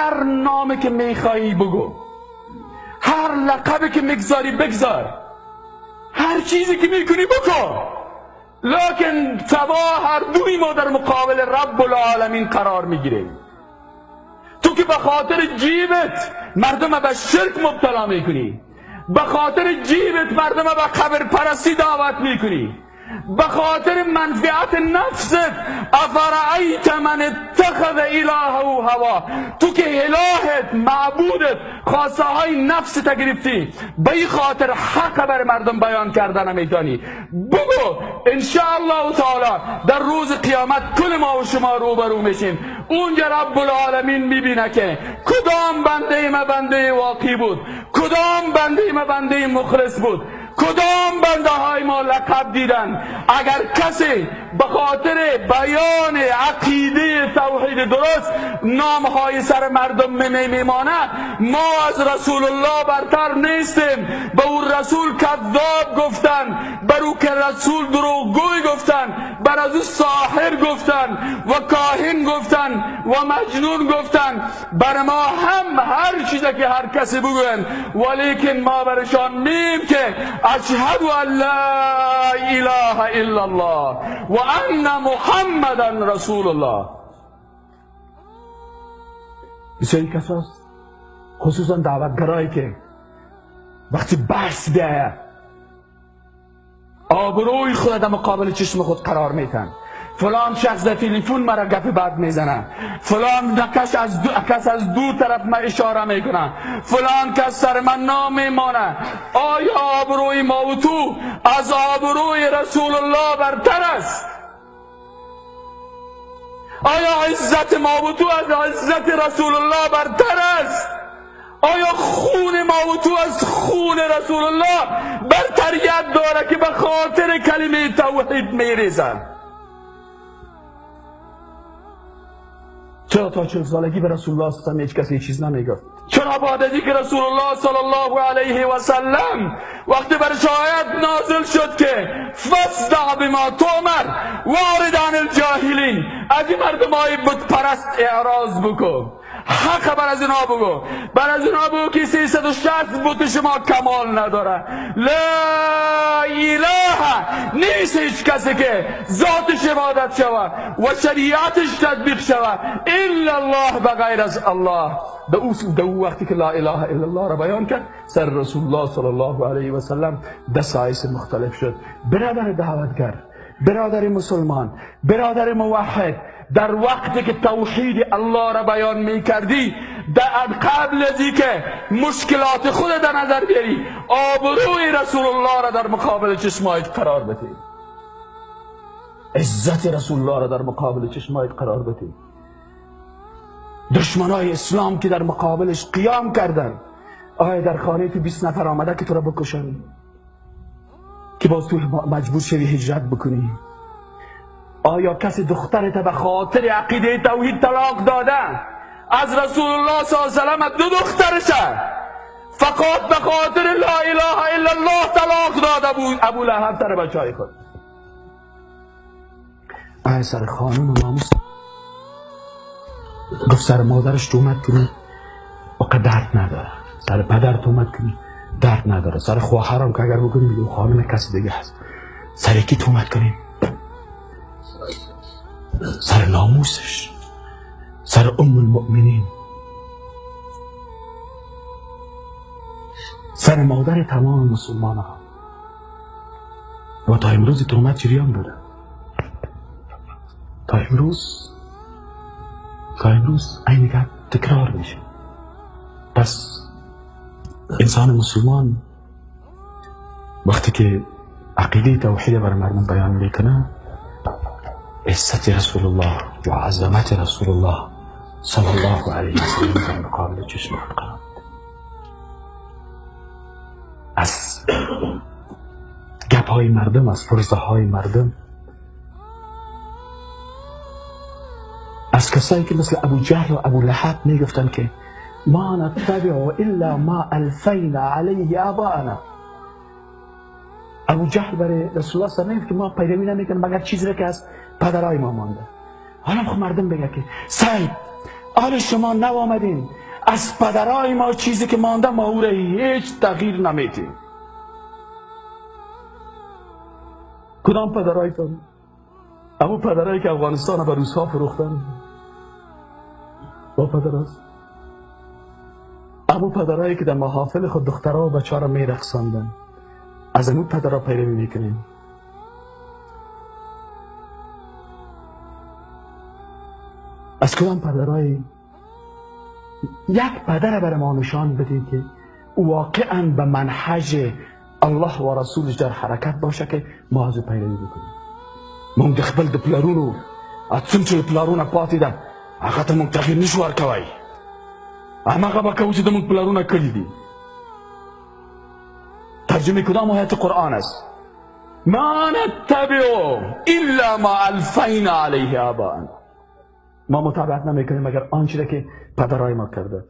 هر نامی که میخوایی بگو، هر لقبی که میگذاری بگذار، هر چیزی که میکنی بکن، لکن سبا هر دوی ما در مقابل رب العالمین قرار میگیریم. تو که به خاطر جیبت مردم به شرک مبتلا میکنی، به خاطر جیبت مردم به قبر پرستی دعوت میکنی، به خاطر منفعت نفست، افرأیت من اتخذ الهه هوا، تو که الهت معبودت خواسته های نفست گرفتی، به این خاطر حق بر مردم بیان کردن نمیتونی. بگو انشاءالله تعالی در روز قیامت کل ما و شما روبرو میشیم، اونجا رب العالمین میبینه که کدام بنده ما بنده واقعی بود، کدام بنده ما بنده مخلص بود، کدام بنده های ما لقب دیدن. اگر کسی به خاطر بیان عقیده توحید درست نام های سر مردم میمانه، ما از رسول الله برتر نیستیم. به او رسول کذاب گفتن، بر او که رسول دروغگوی گفتن، بر از او ساحر گفتن و کاهن گفتن و مجنون گفتن، بر ما هم هر چیزی که هر کسی بگوین، ولیکن ما برشان میم که اشهد ان لا اله الا الله و ان محمدا رسول الله. بسیاری کساست، خصوصا دعوتگرایی که وقتی بحث بیاید آبروی خود در مقابل چشم خود قرار میتن. فلان شخص در تلفن مرا گپ بد میزنه، فلان کس از دو طرف ما اشاره میکنه، فلان کس سر من نامیمانه. آیا آبروی ما و تو از آبروی رسول الله برتر است؟ آیا عزت ما و تو از عزت رسول الله برتر است؟ آیا خون ما و تو از خون رسول الله برتریت داره که به خاطر کلمه توحید میریزن؟ چرا تا 40 سالگی به رسول الله صلی الله علیه و سلم هیچ کسی چیز نمیگفت؟ چرا بعد از اینکه رسول الله صلی الله علیه و سلم وقتی بر آیت نازل شد که فاصدع بما تؤمر وارد عن الجاهلین، از این مردمای بت پرست اعراض بکن، حق بر از اینا بگو، بر از اینا بگو که 360 بت شما کمال نداره، لا اله نیست هیچ کسی که ذاتش عبادت شود و شریعتش تطبیق شود الا الله، بغیر از الله. در او وقتی که لا اله الا الله را بیان کرد، سر رسول الله صلی الله علیه و سلم دسایس مختلف شد. برادر دعوتگر، برادر مسلمان، برادر موحد، در وقتی که توحید الله را بیان می کردی، در قبل از اینکه مشکلات خود در نظر بیاری، آبروی رسول الله را در مقابل چشمایت قرار بدی، عزت رسول الله را در مقابل چشمایت قرار بدی. دشمنای اسلام که در مقابلش قیام کردن، آیا در خانه تو 20 نفر آمده که تو را بکشن، که باز تو مجبور شوی هجرت بکنی؟ آیا کسی دخترت به خاطر عقیده توحید طلاق داده؟ از رسول الله صلی الله علیه و سلم دو دخترش فقط به خاطر لا اله الا الله طلاق داده بود ابو لهب سر بچهای خود. آیا سر خانم و ناموس گفت سر مادرش تومت کنی وقت درد نداره، سر پدر تومت کنی درد نداره، سر خواهرم که اگر بکنی میگه خانم کسی دیگه هست، سر کی تومت کنی؟ سر ناموسش، سر ام المؤمنین، سر مادر تمام مسلمان ها. و تا امروز تهمت جریان داره، تا امروز این گپ تکرار میشه. پس انسان مسلمان وقتی که عقیده توحید بر مردم بیان میکنه، عزت رسول الله و عظمت رسول الله صلی الله علیه و سلم در مقابل چشم خود قرار میده. از گپ های مردم، از فرزه های مردم، از کسایی که مثل ابو جهل و ابو لهب میگفتن که ما نتبع الا ما الفینا علیه آباءنا. ابو جهل برای رسول الله صلی الله علیه و که ما پیروی نمیکنیم مگر چیزی را که از پدرای ما مانده. حالا خب مردم بگه که سید آره شما نو آمدین از پدرای ما چیزی که مانده ما او را هیچ تغییر نمیدیم. کدام پدرای تو؟ امو پدرایی که افغانستان به روس‌ها فروختن، با پدر است. امو پدرایی که در محافل خود دخترها و بچه‌ها را میرقصاندن، از امو پدرها پیروی میکنیم. از کدام پدرایی؟ یک پدر بر ما نشان بده که واقعا به منهج الله و رسولش در حرکت باشه که ما از او پیروی بکنیم. مونږ د خپل د پلرونو څوم چې پلرونه پاتې ده هغه ته مونږ تغییر نشو ورکوی، هماغه به کوو چې د مونږ پلرونه کړي دي. ترجمه کدام آیت قرآن است؟ ما نتبع الا ما الفینا علیه آباءنا. ما متابعت نمیکنیم مگر آنچه را که پدرای ما کرده.